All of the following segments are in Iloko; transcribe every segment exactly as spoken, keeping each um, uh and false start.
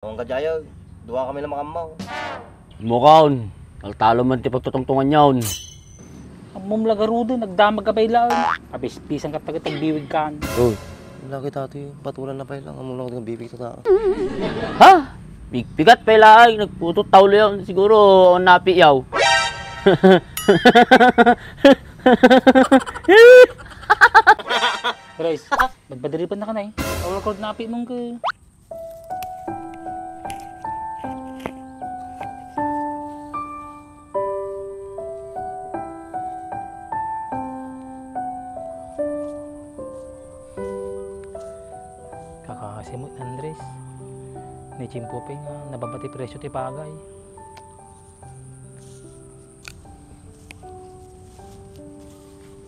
Awan ka, Jaya. Dua kami na makammaw. Mukaon, taltalon man ti pagtutungtungan yaon. Ammom la garuden, nagdamag ka pay laeng. Kapispisan ka taga tagbiwig kan. Oh. Lagi tati, patulan na pay lang, ammom lang nagbiwig ta. Ha? Bigbigat pay laeng, nagputot tawlo yaon. Siguro, napi yaw. Guys, magpadiripan na ka na eh. Ang record na api mong ka. Kakasimot, Andres. Ni Chimpo pa nga nababa ti presyo ti pagay.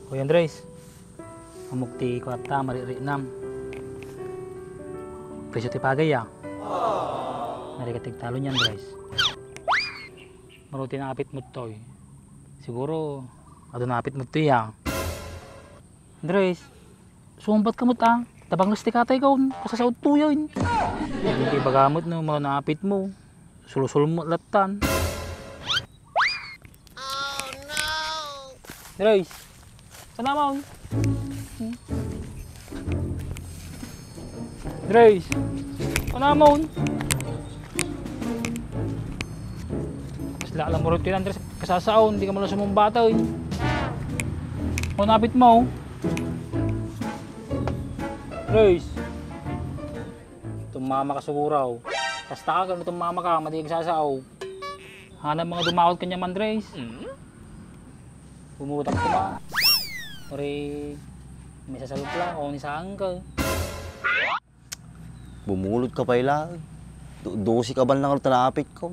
Hoy, Andres. Ammok ti kuarta, maririinam. Presyo ti pagay, a. Narigat ti agtalon yan, Andres. Maruti na apit mo toy. Siguro, adu na apit mo toy, a. Andres, sumbat ka mo ta. Tabang lastikatay ka, on. Kasasaod tuyo, in. Hindi bagamot, no, maro na apit mo. Sulusul mo, latan. Grace, panamon. Hmm? Grace, panamon. Kasla alam mo rin, Andres, kasasaon, hindi ka man lang sumumbata, eh. Kung napit mo, Grace. Tumama ka siguro. Kasta ka, no tumama ka, madi ka sasaw. Hanap mga dumawat kanya, Andres. Mm? Bumutak ko ma. Ore, may sasalup lang, o ni saan ka. Bumulod ka pay lang. Do-, dosi ka ban lang ang tanapit ko.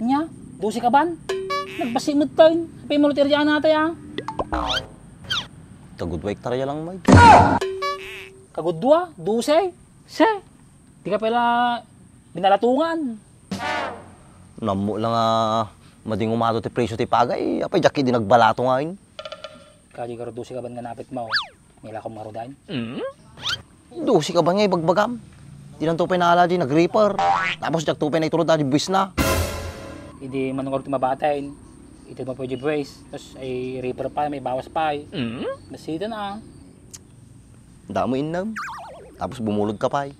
Nya, dosi ka ban? Nagbasi mo tayo. Apay mo lutir dyan natay, ah. Kagudwa hektarya lang, may. Kagudwa? Dosi? Se, di ka pala binalatungan. Nammo lang nga madingumado ti presyo ti pagay, apay, diak idi nagbalato ngayon. Kadi karo dosi ka ban nga napit mo, nila ko marudan. Mm? Dosi ka ban nga ibagbagam. Di lang to pay naala di nag-reaper. Tapos diak to pay naiturod di buwis na. Idi manungaro ti mabatain, iti mo pwede buwis. Tapos ay reaper pa, may bawas pa ay. Mm? Nasita na. Damo innem. Tapos bumulod ka pay.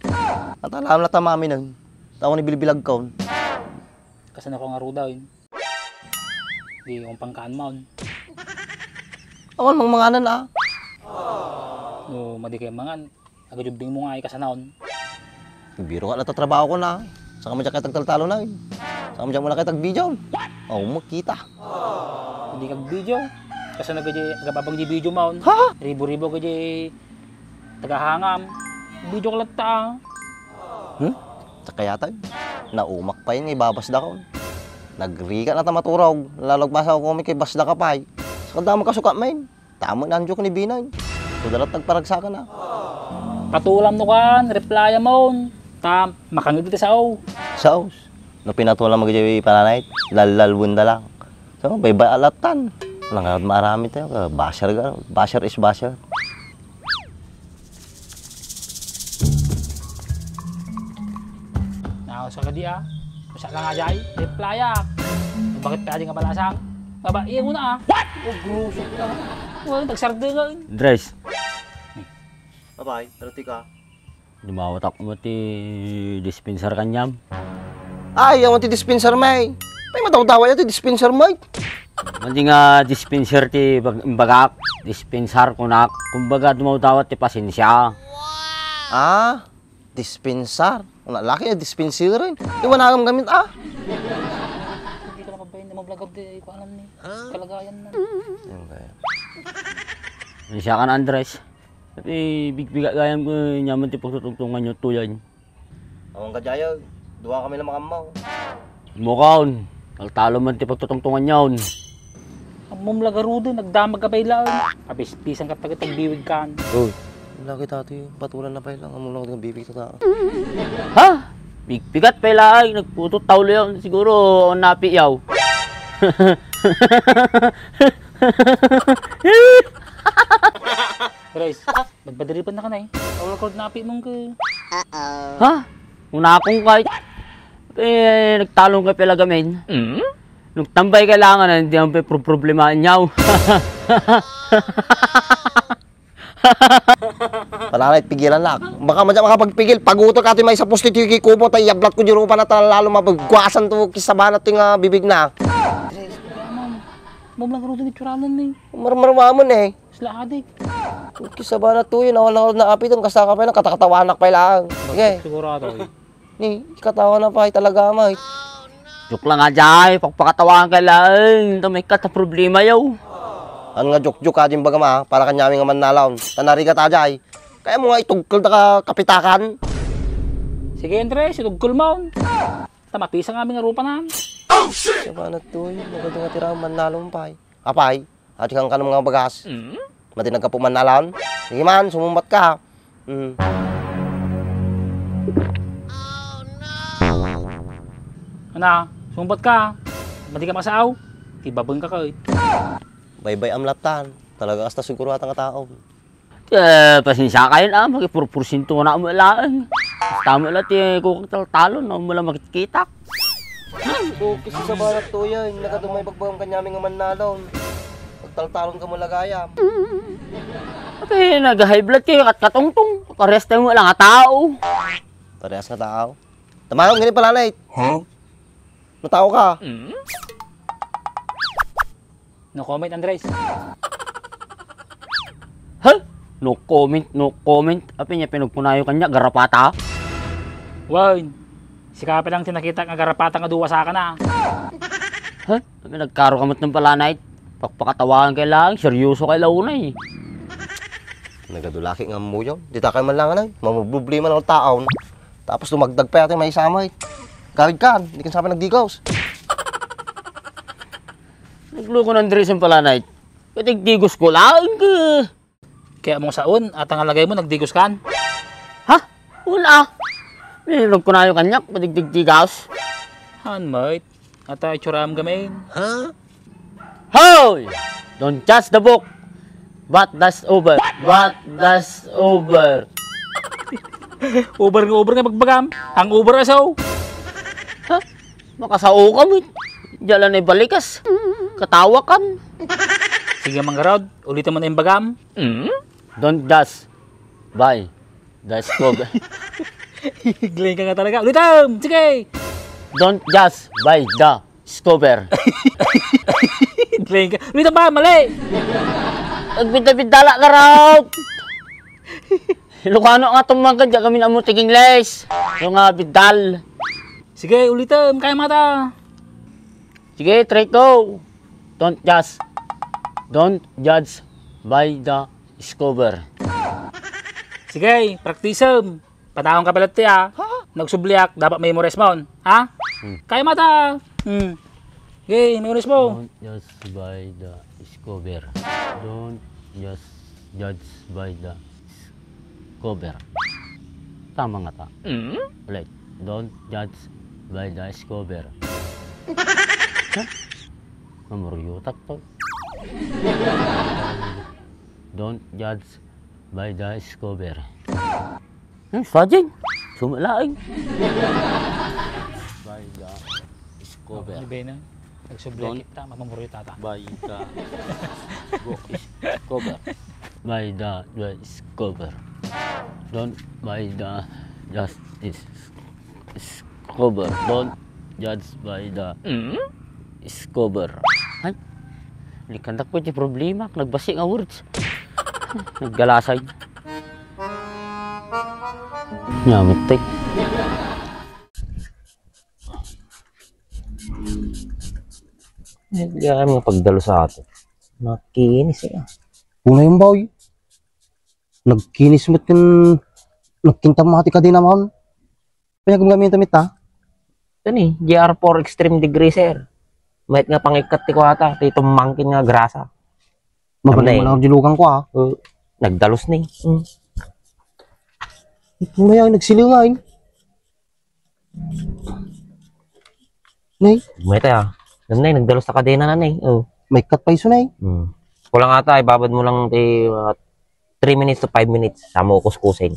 At alam na tamami nun. Tao ni bilbilag kaon. Kasano ka nga ruda, yun? Di umpang kaan maon. Awan mang manganan, ah. No, madi kayo mangan. Agajubing mo nga ay kasanaon. Biro nga lang ta trabaho ko na. Saan ka mo dyan kayo tagtaltalo na, eh? Saan ka mo dyan muna kayo tag-video? Oh, makita. Hindi kag-video. Kasi nag-, agababang di video maon. Ha? Ribo-ribo ka di tagahangam. Video ka latta, ah. Hmm? Sakayatan? Naumak pa yun, ibabas da ko. Nagrigat na ta maturog. Lalog masa ko kay bas da ka pay. Sa kadamo ka sukat, men. Tama na ang joke ni Binay. Sudalat nagparagsakan na. Patulam no kan, reply amon. Ta, makangeg ti sao. Saos. No pinatulam mo gaydi pananay, lallalwen da lang. So, baybay alatan. Nangarad maarami tayo, ka basher ga, basher is basher. Nausa ka di, ah. Usa lang ajay, reply ak. Bakit pa di nga balasang? Babae mo na, ah. What? O, grusok ka. Wala, nagsardengan. Andres. Abay, pero tika. Dumawat ako mo ti dispenser kanyam. Ay, awan ti dispenser, may. May madawdawat ti dispenser, may. Mandi nga dispenser ti bag-, bagak, dispensar kunak. Kumbaga, dumawdawat ti pasensya. Ah, dispensar. Una, laki na dispenser, eh. Iwan agam gamit, ah. Hindi ka na mabayin na mablagaw di, ko alam ni. Kalagayan na. Ano kaya? Ano siya kan Andres? Pati bigbigat gayam ko, nyaman ti pagtutugtungan nyo, tuyan. Awan ka, Jaya. Dua kami na makammaw. Mukaon, taltalo man ti pagtutungtungan yaon. Ammom la garuden, nagdamag ka pay laeng. Kapispisan ka taga tagbiwig kan. Oh. Lagi tati, patulan na pay lang, ammom lang nagbiwig ta. Ha? Bigbigat pay laeng, nagputot tawlo yaon. Siguro, napi yaw. Guys, magpadiripan na ka na eh. Ang record na api mong ka. Ha? Una akong kahit Eh, nagtalon ka pala gamin. Nung tambay kailangan, hindi ang problema niyaw. Pananay, pigilan lang. Baka madya makapagpigil, pagutok ati may sa pusti ti kikubo, tay yablat ko di rupa na ta lalo mabagwasan to kisabana ti nga bibig na. Mamlang rudo ni tsuranan ni. Marmarmamon eh. Sila adik. Kisabana to yun, awal na apitan, kasta ka pa yun, katakatawanak pa lang. Sige. Sigurado eh. Ni, katawa na pa, ay talaga, mate. Joke lang, ajay. Pakpakatawakan ka lang. Ito may kata problema, yaw. Ano nga joke-joke, ajay, baga ma, para kanyami nga mannalaw. Tanarigat, ajay. Kaya mo nga itugkol da ka kapitakan. Sige, Andres, itugkol mo. Ta mapisa nga amin nga rupa na. Siya ba na to, eh? Maganda nga tira, mannalaw pa, eh. Apay, ati kang kanam nga bagas. Mati nagkapuman na laon. Sige man, sumumbat ka. Mm. Ana, sumumbat ka. Mati ka makasaaw. Ti babeng ka, kay. Baybay amlatan. Talaga kasta siguro ata nga tao. Eh, pasensya kayo na, makipurpursinto na mo laeng. Basta mo lang ti kukang taltalon, na mo lang makitkitak. Okay, sa barat to yan. Nakatumay bagbagam kanyami nga mannalon. Pagtaltalon ka mo lagayam. Okay, nag-high blood kayo, katkatungtong. Parehas tayo mo lang nga tao. Parehas nga tao? Tamayon, ganun pala, Nate. Huh? Natao ka? No comment, Andres. Ha? No comment, no comment. Apin niya pinagpunayo kanya, garapata? Wen, sika pa lang tinakita nga garapata nga duwa sa akin, ah. Ha? Apin nagkaro ka met ng pala, Nate? Pakpakatawakan kay lang, seryoso kay launay. Nagadulaki nga mo yun. Di ta kay man lang, anay. Mamroblema ng taon. Tapos dumagdag pa yata may isamay. Garid kan, di kan sabi nagdigaws. Nagloko ng Andres ang pala, Nate. Katigdigos ko lang, eh. Kaya mong saon, at ang alagay mo, nagdigos kan? Ha? Wala. Nilog ko na yung kanyak, padigdigdigaws. Han, mate. At ay tsuram gamin. Ha? Hoy! Don't judge the book. What does over? What does over? Uber nga, uber nga, magbagam. Ang uber aso. Ha? Makasao ka mo. Diyan lang na ibalikas. Katawa ka. Sige, manggarod. Ulitin mo na yung bagam. Don't judge by the scope. Igling ka nga talaga. Ulitin! Sige! Don't judge by the scoper. Igling ka. Ulitin ba? Mali! Nagbidda-biddala ka raw! Ilocano nga tumangkad, di kami namutig Ingles. Yung nga, bidal. Sige, ulitin. Kaya mata. Sige, try ko. Don't judge. Don't judge by the scoper. Sige, practice-em. Panaon ka pala ti, ah. Nagsubliak, dapat memorize mo, ha? Hmm. Kaya mata. Hmm. Okay, memorize mo. Don't judge by the scoper. Don't judge, judge by the scoper. Tama nga ta. Ulit. Don't judge by the scoper. Ha? Mamuryutak to. Don't judge by the scoper. Hmm, sajin. Sumalaing. By the scoper. Ano ba yun? Nagsublekit ta, mamamuri tata. By the go is cover. By the, the scoper. Don't by the justice. Scoper. Don't judge by the scoper. Ay, likandak po yung problema. Nagbasi nga words. Naggalasay. Nyamit, eh. Eh, di kami nga pagdalo sa ato. Nakinis, eh. Una yung boy. Nagkinis mo kin-, nagkinta mo ati ka din naman. Pinagamit damit, ha? Ito ni, G R four Extreme Degreaser. Mayat nga pangikkat ti kuwata, ti tumangkin nga grasa. Mabalik mo lang ang dilugan ko, ha? Uh, nagdalus ni. Mm. Ito na yan, nagsilingan. Nay? Mayat, ah. Nay, nagdalus na kadena na, nay. Oh. May cut pa iso, nay? Hmm. Kulang ata, ibabad mo lang ti, uh, three minutes to five minutes. Sa mo kuskusin.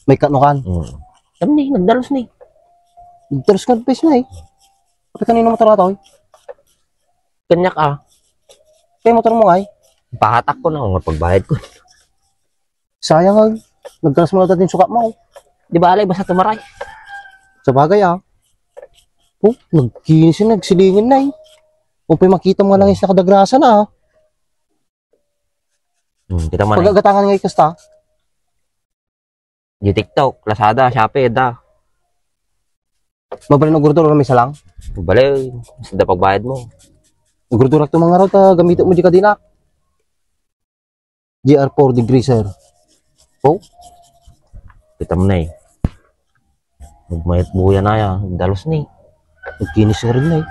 May cut no kan? Hmm. Tam ni, nagdalus ni. Nagtalos ka pes na eh. Pati kanino motor ata, oy? Kanyak, ah. Kay motor mo, ay? Pahatak ko na, nga pagbayad ko. Sayang, ay. Nagkalas mo na din sukat mo, oh. Di ba, alay, basta tumaray. Sa bagay, ah. Oh, nagkinis na, nagsilingan na, eh. Kung pa'y makita mo nga lang is nakadagrasa na, ah. Hmm, kita mo na. Pagagatangan nga ikasta. Di TikTok, Lazada, Shopee, da. Mabalin agurdura may salang? Bale, basta da pagbayad mo. Agurdura to mga raw, ta gamit mo di kadina. G R four degree, sir. Oh? Kita mo na eh. Nagmayat buya na ya, dalos ni. Nagkinis ka rin na eh.